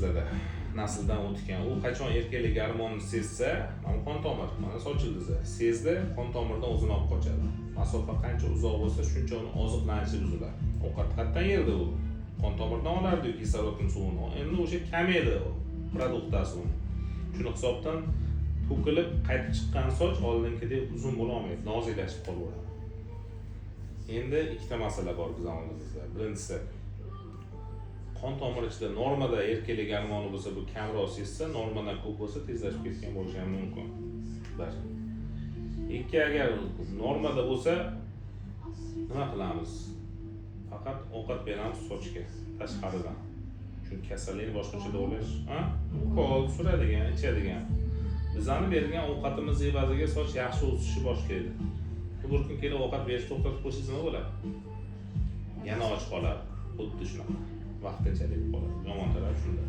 bizada, nasldan o'tgan. U qachon erkaklik gormonni sezsa, mana qon tomir, mana soch ildizi sezdi, qon tomirdan o'zini olib qochadi. Masofa qancha uzoq bo'lsa, shuncha uni oziqlanishi buziladi. Ovqat qayerdan yerdi u? Qon tomirdan olardi kislorodni, suvini. Endi o'sha kamaydi produktasi uni. Shuni hisobdan to'kilib qaytib chiqqan soch oldingidek uzun bo'lolmaydi, noziklashib qolaveradi. Endi ikkita masala bor bizani oldimizda. Birinchisi, qon tomir ichida normada erkaklik gormoni bo'lsa, bu kamroq sezsa, normadan ko'p bo'lsa, tezlashib ketgan bo'lishi ham mumkin. Bir. Ikki, agar normada bo'lsa, nima qilamiz? Faqat ovqat beramiz sochga tashqaridan, chunki kasallikni boshqacha davolash, a, ukol suradigan, ichadigan. Bizani bergan ovqatimiz evaziga soch yaxshi o'sishni boshlaydi. Bir kun kelib ovqat berishni to'xtatib qo'ysangiz, nima bo'ladi? Yana och qoladi. Xuddi shunaqa, vaqtinchalik qoladi. Yomon tarafi shunda.